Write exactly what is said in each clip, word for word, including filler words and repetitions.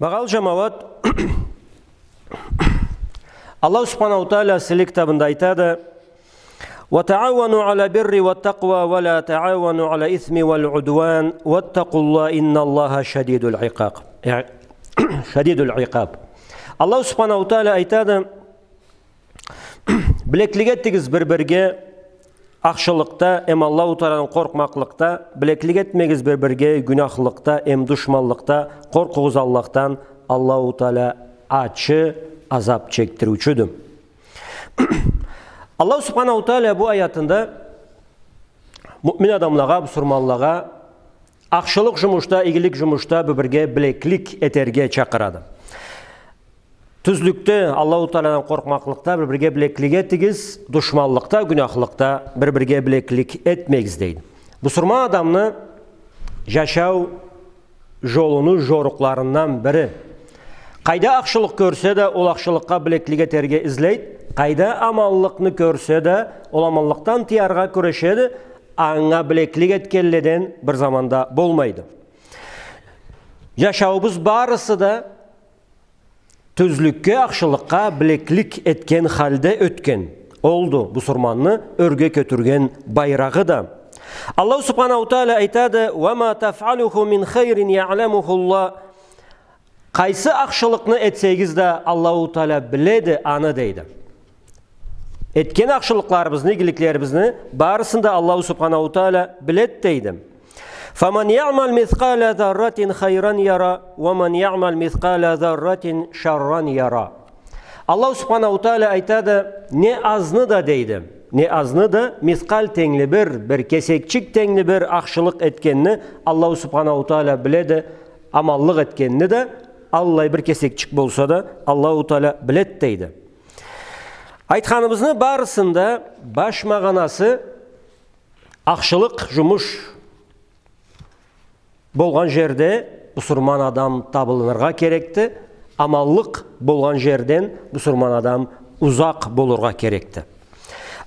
Багъалы джамауат, Аллаху Субханаху Тааля сыйлы китабында айтады: «وتعاونوا على البر والتقوى ولا تعاونوا على الإثم والعدوان واتقوا الله إن الله شديد العقاب». Э, شديد العقاب. Аллаху Субханаху Тааля айтады: «Билеклик этигиз бир-бирге ахшылыкъда эм Аллаху Таалядан къоркъмакълыкъда, билеклик этмегиз бир-бирге гюнахлыкъда эм душманлыкъда, къоркъугъуз Аллахдан, Аллаху Тааля ачы азап чекдириучюдю». Аллаху Субханаху Тааля бу аятында муъмин адамлагъа, бусурманлагъа ахшылыкъ джумушда, игилик джумушда бир-бирге билеклик этерге чакъырады. Тюзлюкде, Аллаху Таалядан къоркъмакълыкъда бир-бирге билеклик этигиз, душманлыкъда, гюнахлыкъда бир-бирге билеклик этмегиз, дейди. Бусурман адамны джашау джолуну джорукъларындан бири. Къайда ахшылыкъ кёрсе да, ол ахшылыкъгъа билеклик этерге излейди. Къайда аманлыкъны кёрсе да, ол аманлыкъдан тыяргъа кюрешеди. Анга билеклик этгенледен бир заманда болмайды. Джашауубуз барысы да тюзлюкге, ахшылыкъгъа билеклик этген халда ётген. Олду бусурманны ёрге кётюрген байрагъы да. Аллаху Субханаху Тааля айтады: «وما تفعلوا من خير يعلمه الله». Къайсы ахшылыкъны этсегиз да, Аллаху Тааля биледи аны, дейди. Этген ахшылыкъларыбызны, игиликлерибизни барысын да Аллаху Субханаху Тааля биледи, дейди. «فمن يعمل مثقال ذرة خيرا يره ومن يعمل مثقال ذرة شرا يره». Аллаху Субханаху Тааля айтады: «Не азны да, — дейди, — не азны да, мискъал тенгли бир, бир кесекчик тенгли бир ахшылыкъ этгенни Аллаху Субханаху Тааля биледи, аманлыкъ этгенни да, аллай бир кесекчик болса да, Аллаху Тааля биледи», — дейди. Айтханыбызны барысында баш магъанасы, ахшылыкъ джумуш болгъан джерде бусурман адам табылыныргъа керекди, аманлыкъ болгъан джерден бусурман адам узакъ болургъа керекди.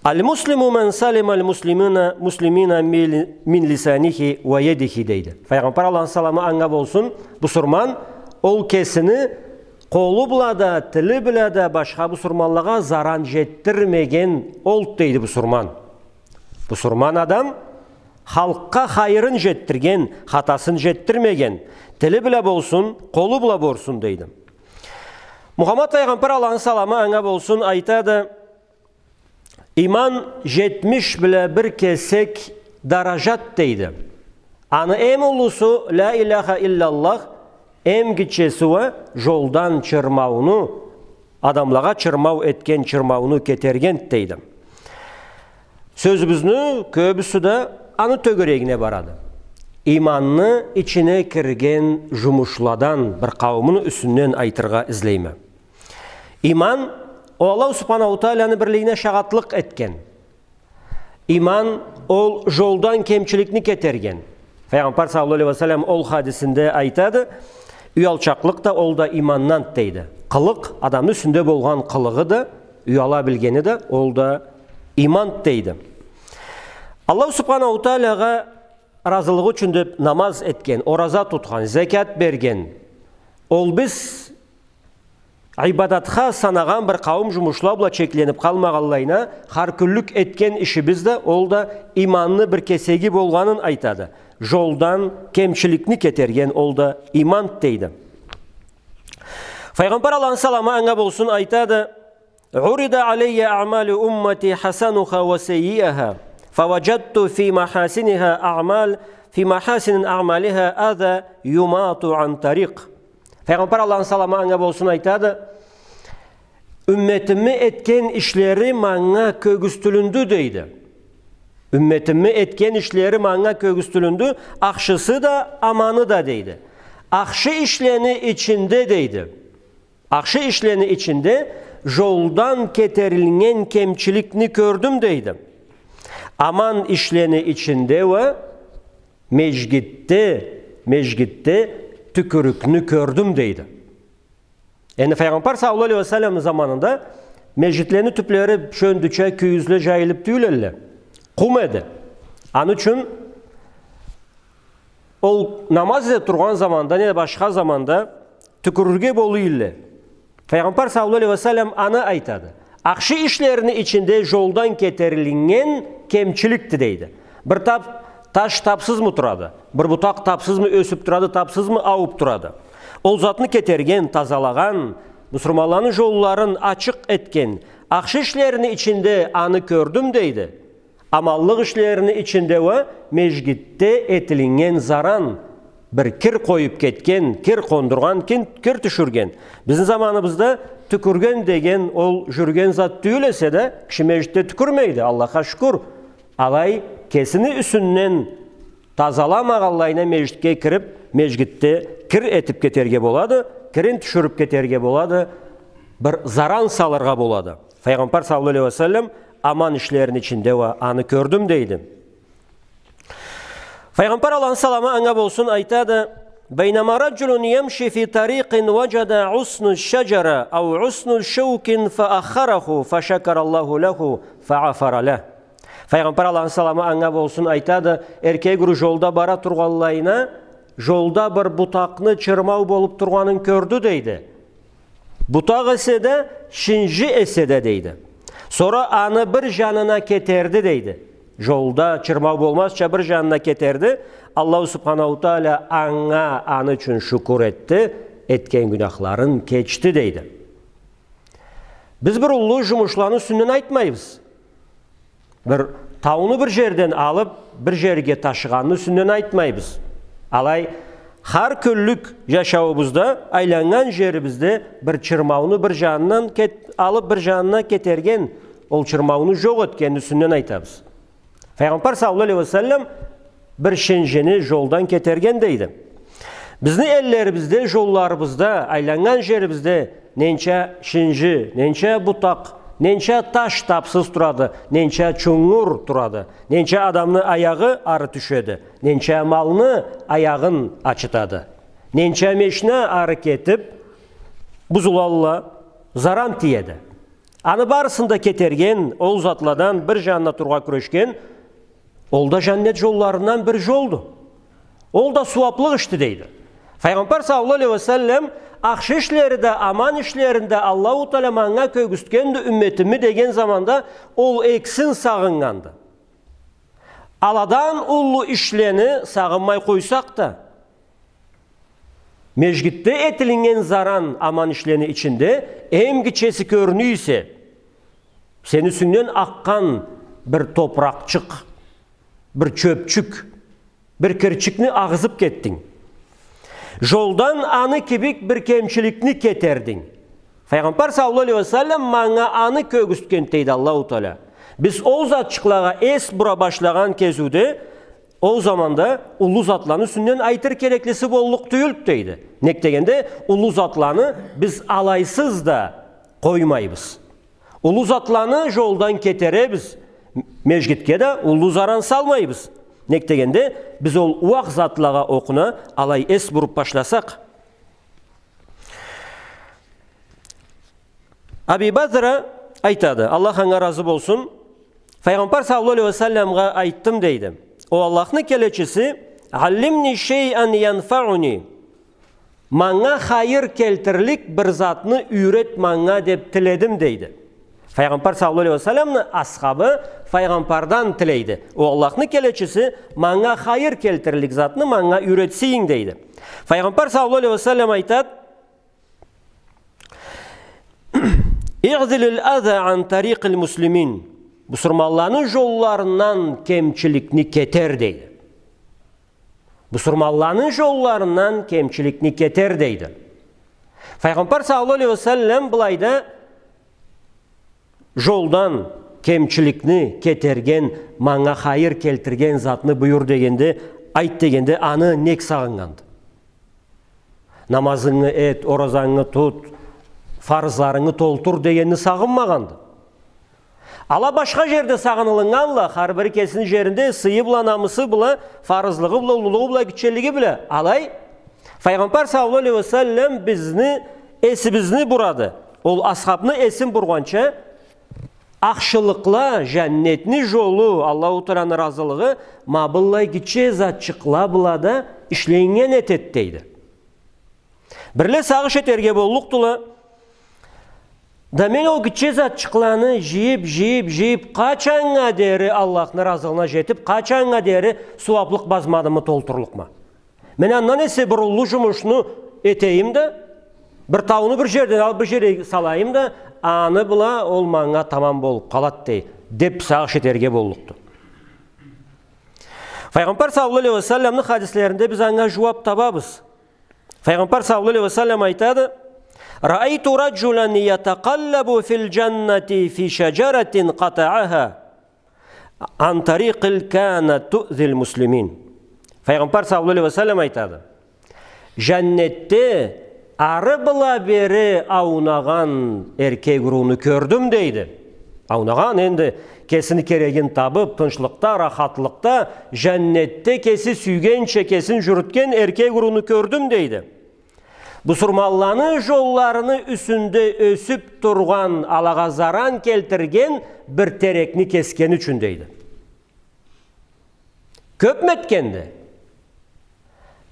«المسلم من سلم المسلمون، مسلمون من، من لسانه ويده», — дейди. Файгъамбар, Аллахны саламы анга болсун, бусурман ол кесини къолу бла да, тили бла да башха бусурманлагъа заран джетдирмеген олду, дейди, бусурман. Бусурман адам халкъгъа хайырын джетдирген, хатасын джетдирмеген, тили бла болсун, къолу бла болсун, дейди. Мухаммад файгъамбар, Аллахны саламы анга болсун, айтады: «Иман джетмиш бла бир кесек даражат, — дейди. — Аны эм уллусу ля иляха илляллах, эм гитчеси уа джолдан чырмауну, адамлагъа чырмау этген чырмауну кетерген», — дейди. Сёзюбюзню кёбюсю да аны тёгерегине барады. Иманны ичине кирген джумушладан бир къауумну юсюнден айтыргъа излейме. Иман, ол Аллаху Субханаху Тааляны бирлигине шагъатлыкъ этген. Иман, ол джолдан кемчиликни кетерген. Файгъамбар саллаллаху алейхи ва саллам ол хадисинде айтады: «Уялчакълыкъ да, ол да имандан», — дейди. Къылыкъ, адамны юсюнде болгъан къылыгъы да, уяла билгени да, ол да иман, — дейди. Аллаху Субханаху Тааляга ыразылыгъы ючюн деб намаз этген, ораза тутхан, зекят берген, ол биз ибадатха санагъан бир къауум джумушла бла чекленип къалмагъанлайына, хар кюнлюк этген ишибиз да, ол да иманны бир кесеги болгъанын айтады. Джолдан кемчиликни кетерген, ол да иман, — дейди. Файгъамбар, Аллахны саламы анга болсун, айтады: «عرض علي أعمال أمتي حسنها وسيئها، فوجدت في محاسنها أعمال، في محاسن أعمالها أذى يماط عن طريق». Файгъамбар, Аллахны саламы анга болсун, айтады: «Умметими этген ишлери манга кёргюзтюлюндю», — дейди. «Умметими этген ишлери манга кёргюзтюлюндю, ахшысы да, аманы да», — дейди. «Ахшы ишлени ичинде, — дейди, — ахшы ишлени ичинде джолдан кетерилген кемчиликни кёрдюм, — дейди. — Аман ишлени ичинде уа межгитде, межгитде тюкюрюкню кёрдюм», — дейди. Энди Файгъамбар саллаллаху алейхи ва салламны заманында межгитлени тюблери шёндюча кюйюзле джайылып тюйюл эдиле. Къум эди. Аны ючюн ол намаз эте тургъан заманда, неда башха заманда тюкюрюрге болуй элле. Файгъамбар саллаллаху алейхи ва саллам аны айтады. Ахшы ишлерини ичинде жолдан кетерилиннген кемчиликди, дейди. Бир тап-, таш тапсызмы турады? Бир бутакъ тапсызмы ёсюп турады, тапсызмы ауп турады? Ол затны кетерген, тазалагъан, мусурманланы жолларын ачыкъ этген, ахшы ишлерини ичинде аны кёрдюм, дейди. Аманлыкъ ишлерини ичинде уа межгитде этилиннген заран, бир кир къоюп кетген, кир къондургъан, кин-, кир тюшюрген. Бизни заманыбызда тюкюрген деген ол жюрюген зат тюйюл эсе да, киши межгитде тюкюрмейди, Аллахха шукур. Алай кесини юсюнден тазаламагъанлайына межгитге кирип, межгитде кир этип кетерге болады, кирин тюшюрюп кетерге болады, бир заран салыргъа болады. Файгъамбар саллаллаху алейхи ва саллам аман ишлерини ичинде уа аны кёрдюм, дейди. Файгъамбар, Аллахны саламы анга болсун, айтады: «بينما رجل يمشي في طريق وجد غصن الشجرة أو غصن الشوك فأخره فشكر الله له فغفر له». Файгъамбар, Аллахны саламы анга болсун, айтады, эркек уру жолда бара тургъанлайына, жолда бир бутакъны чырмау болуп тургъанын кёрдю, дейди. Бутакъ эсе да, шинжи эсе да, дейди. Сора аны бир жанына кетерди, дейди. Жолда чырмау болмазча бир жанына кетерди. Аллаху субханаху тааля анга аны ючюн шукур этди, этген гюнахларын кечди, дейди. Биз бир уллу жумушланы юсюнден айтмайбыз. Бир тауну бир жерден алып, бир жерге ташыгъанны юсюнден айтмайбыз. Алай, хар кюнлюк жашауубузда, айланнган жерибизде бир чырмауну бир жанындан кет-, алып, бир жанына кетерген, ол чырмауну жокъ этгенни юсюнден айтабыз. Файгъамбар саллаллаху алейхи ва саллам бир шинжини жолдан кетерген, дейди. Бизни эллерибизде, жолларыбызда, айланнган жерибизде ненча шинжи, ненча бутакъ, ненча таш тапсыз турады, ненча чунгур турады, ненча адамны аягъы ары тюшеди, ненча малны аягъын ачытады, ненча мешна ары кетип, бузулалла, заран тиеди. Аны барысын да кетерген, ол затладан бир жанына тургъа кюрешген, ол да жаннет жолларындан бир жолду. Ол да сууаплыкъ ишди, дейди. Файгъамбар саллаллаху алейхи ва саллам, ахшы ишлери да, аман ишлерин да Аллаху Тааля манга кёргюзтгенди, умметими, деген заманда ол экисин сагъыннганды. Аладан уллу ишлени сагъынмай къойсакъ да, межгитде этилиннген заран, аман ишлени ичинде эм гитчеси кёрюнюй эсе, сени юсюнгден акъгъан бир топуракъчыкъ, бир чёпчюк, бир кирчикни агъызып кетдинг. Жолдан аны кибик бир кемчиликни кетердинг. Файгъамбар саллаллаху алейхи ва саллам манга аны кёргюзтген, дейди Аллаху Тааля. Биз ол затчыкълагъа эс бура башлагъан кезиуде, ол заманда уллу затланы юсюнден айтыр кереклиси боллукъ тюйюлдю, дейди. Нек дегенде, уллу затланы биз алайсыз да къоймайбыз. Уллу затланы жолдан кетеребиз, межгитге да уллу заран салмайбыз. Нек дегенде, биз ол ууакъ затлагъа окъуна алай эс буруп башласакъ. Аби Базра айтады, Аллах анга разы болсун, Файгъамбар саллаллаху алейхи ва салламгъа айтдым, дейди: «О Аллахны келечиси, علمني شيئا ينفعني, манга хайыр келтирлик бир затны юйрет манга», — деп тиледим, дейди. Файгъамбар саллаллаху алейхи ва салламны асхабы Файгъамбардан тилейди: «О Аллахны келечиси, манга хайыр келтирлик затны манга юйретсейинг», — дейди. Файгъамбар саллаллаху алейхи ва саллам айтады: «اعزل الأذى عن طريق المسلمين». Бусурманланы жолларындан кемчиликни кетер, дейди. Бусурманланы жолларындан кемчиликни кетер, дейди. Файгъамбар саллаллаху алейхи ва саллам былайда жолдан кемчиликни кетерген, манга хайыр келтирген затны буюр дегенде, айт дегенде, аны нек сагъыннганды? Намазынгы эт, оразангы тут, фарызларынгы толтур дегенни сагъынмагъанды. Ала башха жерде сагъынылыннганла, хар бири кесини жеринде, сыйы бла, намысы бла, фарызлыгъы бла, уллулугъу бла, гитчелиги бла. Алай, Файгъамбар саллаллаху алейхи ва саллам бизни эсибизни бурады. Ол асхабны эсин бургъанча, ахшылыкъла, жаннетни жолу, Аллаху Тааланы разылыгъы ма быллай гитче затчыкъла бла да ишленнген этет, дейди. Бирле сагъыш этерге боллукъдула. Да мен ол гитче затчыкъланы жыйып, жыйып, жыйып, къачаннга дери Аллахны разылыгъына жетип, къачаннга дери сууаплыкъ базмамы толтурлукъма? Мен андан эсе бир уллу жумушну этейим да, бир тауну бир жерден алып бир жерге салайым да, аны бла ол манга тамам болуп къалат дей, деп сагъыш этерге боллукъду. Файгъамбар саллаллаху алейхи ва салламны хадислеринде биз анга жууап табабыз. Файгъамбар саллаллаху алейхи ва саллам айтады: «Раайту раджулан ятакъаллабу фил джаннати фи шаджаратин къатаъаха ан тарикъил кана туъзил муслимин». Файгъамбар саллаллаху алейхи ва саллам айтады: «Жаннетде ары бла бери аунагъан эркек урууну кёрдюм», — дейди. Аунагъан энди, кесини керегин табып, тынчлыкъда, рахатлыкъда, жаннетде кеси сюйгенча кесин жюрютген эркек урууну кёрдюм, дейди. Бусурманланы жолларыны юсюнде ёсюп тургъан, алагъа заран келтирген бир терекни кесгени ючюн, дейди. Кёпмю этгенди?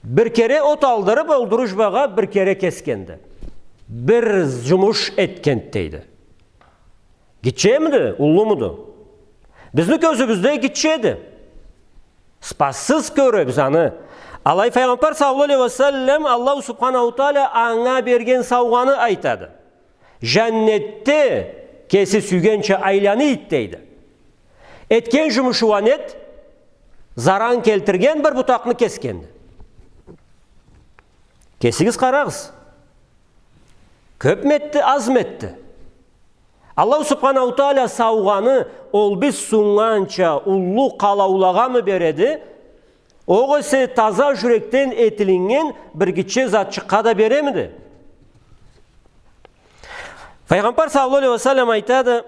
Бир кере от алдырып, ол дружбагъа бир кере кесгенди. Бир жумуш этгенди, дейди. Гитчемиди, уллумуду? Бизни кёзюбюзде гитчеди. Спассыз кёребиз аны. Алай Файгъамбар саллаллаху алейхи ва саллам, Аллаху субханаху тааля анга берген саугъаны айтады. Жаннетде кеси сюйгенча айланайды, дейди. Этген жумушу уа неди? Заран келтирген бир бутакъны кесгенди. Кесигиз къарагъыз. Кёпмю этди, азмы этди? Аллаху субханаху тааля саугъаны ол биз суннганча уллу къалаулагъамы береди, огъесе таза жюрекден этилиннген бир гитче затчыкъгъа да беремиди? Файгъамбар саллаллаху алейхи ва саллам айтады: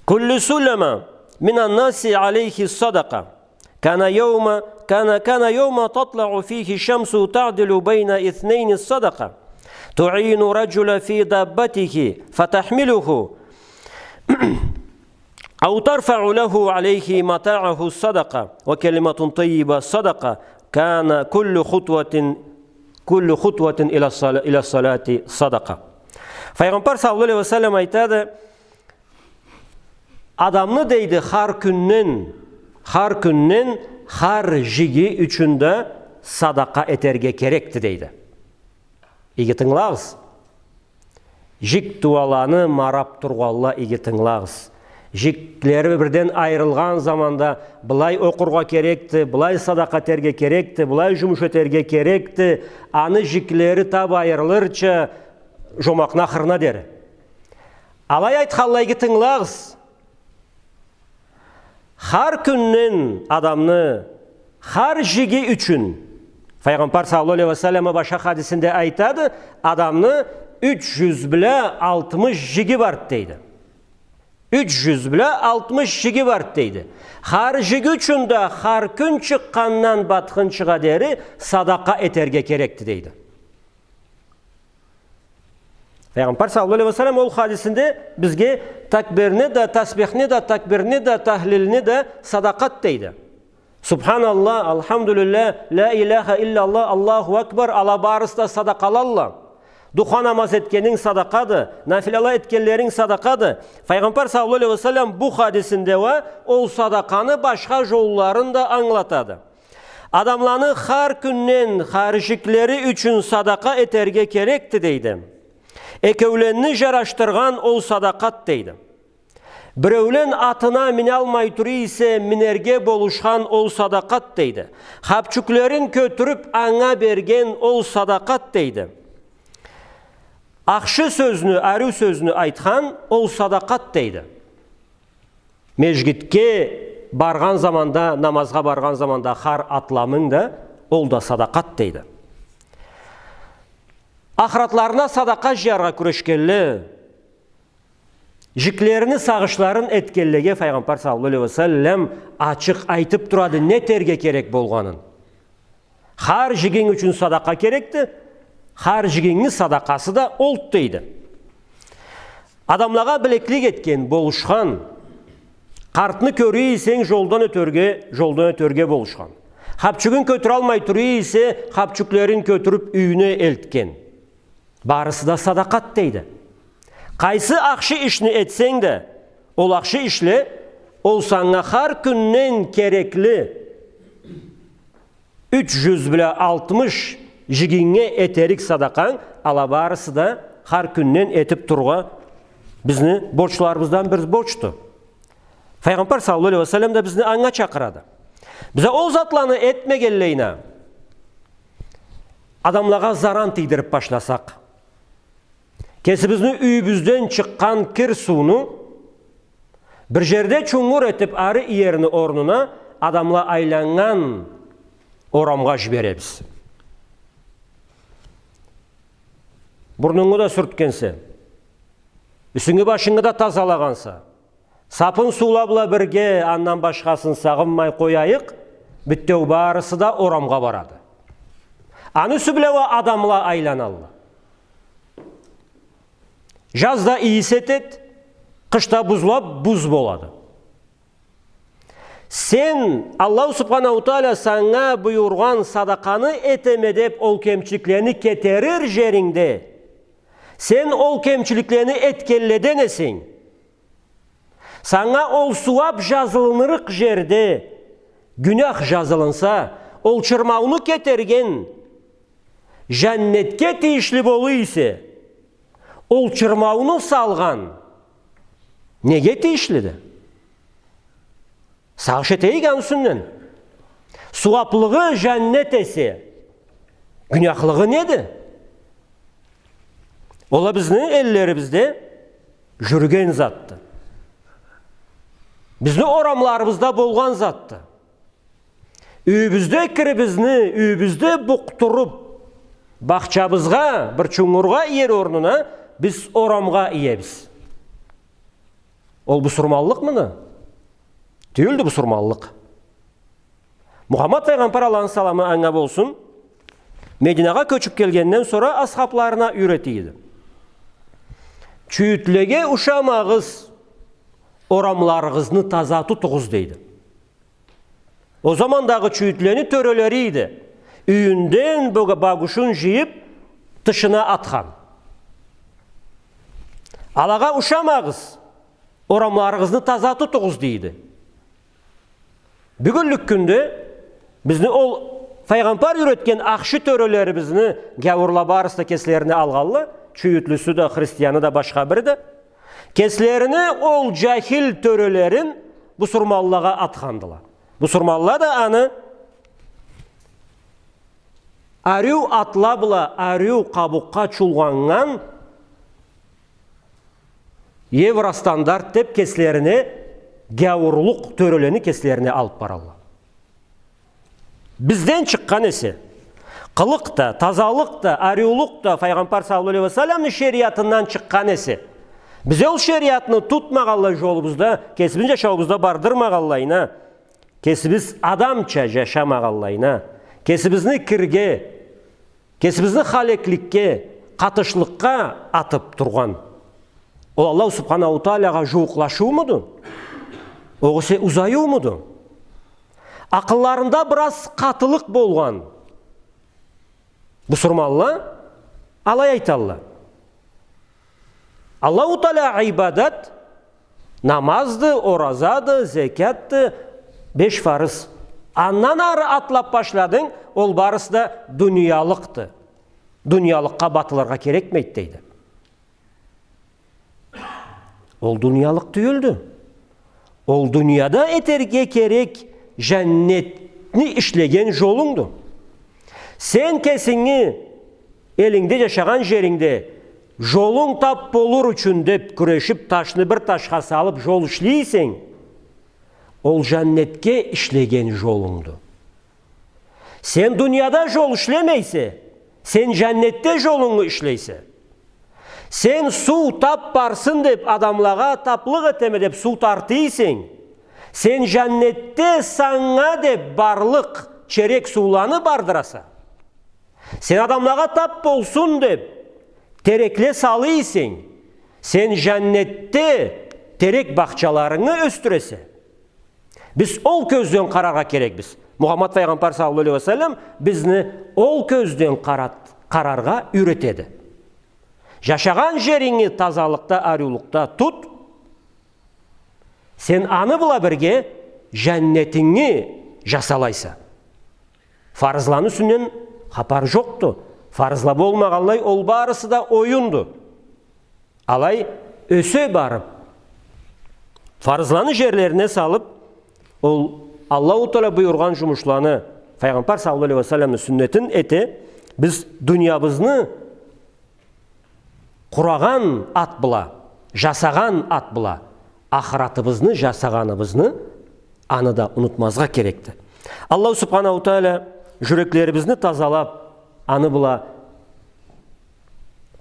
«Куллу сулама минан наси алейхи садакъа. Кана яума, кана, кана яума татлаъу фихи шамсу таъдилу байна иснейни садакъа. Туину раджула фи даббатихи фатахмилуху». أو ترفع له عليه متاعه صدقة، وكلمة طيبة صدقة، كان كل خطوة، كل خطوة إلى الصلا-، إلى الصلاة صدقة. Файгъамбар саллаллаху алейхи ва саллам айтады, адамны, дейди, хар кюнден, хар кюнден, хар жиги ючюн да садакъа этерге керекди, дейди. Иги тынгылагъыз. Жик тууаланы марап тургъанла, иги тынгылагъыз. Жиклери бирден айырылгъан заманда былай окъургъа керекди, былай садакъа этерге керекди, былай жумуш этерге керекди. Аны жиклери тап айырылырча жомакъны ахырына дери. Алай айтханла, иги тынгылагъыз. Хар кюнден адамны, хар жиги ючюн. Файгъамбар саллаллаху алейхи ва саллам башха хадисинде айтады, адамны юч жюз бла алтмыш жиги барды, дейди. Юч жюз бла алтмыш жиги барды, дейди. Хар жиги ючюн да хар кюн чыкъгъандан батхынчыгъа дери садакъа этерге керекди, дейди. Файгъамбар саллаллаху алейхи ва саллам ол хадисинде бизге такбирни да, тасбихни да, такбирни да, тахлилни да садакъат дейди. Субханаллах, алхамдулиллах, ля иляха илляллах, Аллаху акбар, ала барысы да садакъалалла. Духа намаз этгенинг садакъады, нафилала этгенлеринг садакъады. Файгъамбар саллаллаху алейхи ва саллам бу хадисинде уа ол садакъаны башха жолларын да ангылатады. Адамланы хар кюнден хар жиклери ючюн садакъа этерге керекди, дейди. Экеуленни жарашдыргъан ол садакъат, дейди. Биреулен атына миналмай тура эсе, минерге болушхан ол садакъат, дейди. Хапчюклерин кётюрюп, анга берген ол садакъат, дейди. Ахшы сёзню, ариу сёзню айтхан ол садакъат, дейди. Межгитге баргъан заманда, намазгъа баргъан заманда хар атламынг да, ол да садакъат, дейди. Ахыратларына садакъа жыяргъа кюрешгенле, жиклерини сагъышларын этгенлеге Файгъамбар саллаллаху алейхи ва саллам ачыкъ айтып турады, не этерге керек болгъанын. Хар жигинг ючюн садакъа керекди, хар жигингни садакъасы да олду, дейди. Адамлагъа билеклик этген, болушхан, къартны кёре эсенг, жолдан ётерге, жолдан ётерге болушхан. Хапчюгюн кётюралмай тура эсе, хапчюклерин кётюрюп юйюне элтген. Барысы да садакъады, дейди. Къайсы ахшы ишни этсенг да, ол ахшы ишле, ол санга хар кюнден керекли юч жюз бла алтмыш жигиннге этерик садакъанг, ала барысы да хар кюнден этип тургъа бизни борчларыбыздан бир борчду. Файгъамбар саллаллаху алейхи ва саллам да бизни анга чакъырады. Бизге ол затланы этмегенлейине, адамлагъа заран тийдирип башласакъ, кесибизни юйюбюзден чыкъгъан кир сууну бир жерде чунгур этип, ары иерни орнуна адамла айланнган орамгъа жиберебиз. Бурнунгу да сюртгенсе, юсюнгю башынгы да тазалагъанса, сапын суула бла бирге, андан башхасын сагъынмай къояйыкъ, битеу барысы да орамгъа барады. Аны юсю бла уа адамла айланалла. Жазда ийис этед, къышда бузлап буз болады. Сен, Аллаху Субханаху Тааля санга буюргъан садакъаны этеме деп, ол кемчиликлени кетерир жерингде, сен ол кемчиликлени этгенледен эсенг, санга ол сууап жазылынырыкъ жерде гюнях жазылынса, ол чырмауну кетерген жаннетге тийишли болур эсе, ол чырмауну салгъан неге тийишлиди? Сагъыш этейик аны юсюнден. Сууаплыгъы жаннет эсе, гюняхлыгъы неди? Ол а бизни эллерибизде жюрюген затды. Бизни орамларыбызда болгъан затды. Юйюбюзде кирибизни, юйюбюзде букъдуруп, бахчабызгъа, бир чунгургъа иер орнуна, биз орамгъа иебиз. Ол бусурманлыкъмыды? Тюйюлдю бусурманлыкъ. Мухаммад файгъамбар, Аллахны саламы анга болсун, Мединагъа кёчюп келгенден сора асхабларына юйрете эди. Чюйютлеге ушамагъыз, орамларыгъызны таза тутугъуз, дейди. Ол замандагъы чюйютлени тёрелери эди. Юйюнден бу-, багушун жыйып, тышына атхан. Алагъа ушамагъыз, орамларыгъызны таза тутугъуз, дейди. Бюгюнлюк кюнде бизни ол файгъамбар юйретген ахшы тёрелерибизни гяуурла барысы да кеслерине алгъанла, чюйютлюсю да, христианы да, башха бири да. Кеслерини ол жахил тёрелерин бусурманлагъа атхандыла. Бусурманла да аны ариу атла бла, ариу къабукъгъа чулгъаннган евростандарт деп кеслерине гяуурлукъ тёрелени кеслерине алып баралла. Бизден чыкъгъан эсе, къылыкъ да, тазалыкъ да, ариулукъ да файгъамбар саллаллаху алейхи ва салламны шериатындан чыкъгъан эсе, биз ол шериатны тутмагъанлай жолубузда, кесибизни жашауубузда бардырмагъанлайына, кесибиз адамча жашамагъанлайына, кесибизни кирге, кесибизни халекликге, къатышлыкъгъа атып тургъан, ол Аллаху Субханаху Таалягъа жууукълашыумуду? Огъесе узаюумуду? Акъылларында бир аз къатылыкъ болгъан бусурманла алай айталла. Аллаху Таала ибадат намазды, оразады, зекятды, беш фарыз. Андан ары атлап башладынг, ол барысы да дуниялыкъды. Дуниялыкъгъа батылыргъа керекмейди, дейди. Ол дуниялыкъ тюйюлдю. Ол дунияда этерге керек жаннетни ишлеген жолунгду. Сен кесинги элингде, жашагъан жерингде жолунг тап болур ючюн деп кюрешип, ташны бир ташха салып жол ишлей эсенг, ол жаннетге ишлеген жолунгду. Сен дунияда жол ишлемейсе, сен жаннетде жолунгу ишлейсе. Сен суу тап барсын деп, адамлагъа таплыкъ этеме деп суу тарта эсенг, сен жаннетде санга деп барлыкъ черек сууланы бардыраса. Сен адамлагъа тап болсун деп терекле сала эсенг, сен жаннетде терек бахчаларынгы ёсдюресе. Биз ол кёзден къараргъа керекбиз. Мухаммад файгъамбар саллаллаху алейхи ва саллам бизни ол кёзден къарат-, къараргъа юйретеди. Жашагъан жеринги тазалыкъда, ариулукъда тут. Сен аны бла бирге жаннетинги жасалайса. Фарызланы юсюнден хапар жокъду. Фарызла болмагъанлай, ол барысы да оюнду. Алай ёсе барып, фарызланы жерлерине салып, ол Аллаху Тааля буюргъан жумушланы, файгъамбар саллаллаху алейхи ва салламны сюннетин эте, биз дуниябызны къурагъан ат бла, жасагъан ат бла, ахыратыбызны жасагъаныбызны аны да унутмазгъа керекди. Аллаху субханаху тааля жюреклерибизни тазалап, аны бла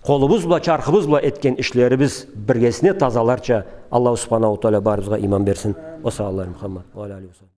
къолубуз бла, чархыбыз бла этген ишлерибиз биргесине тазаларча Аллаху субханаху тааля барыбызгъа иман берсин. Ва саллаллаху аля Мухаммад ва аля алихи ва саллам.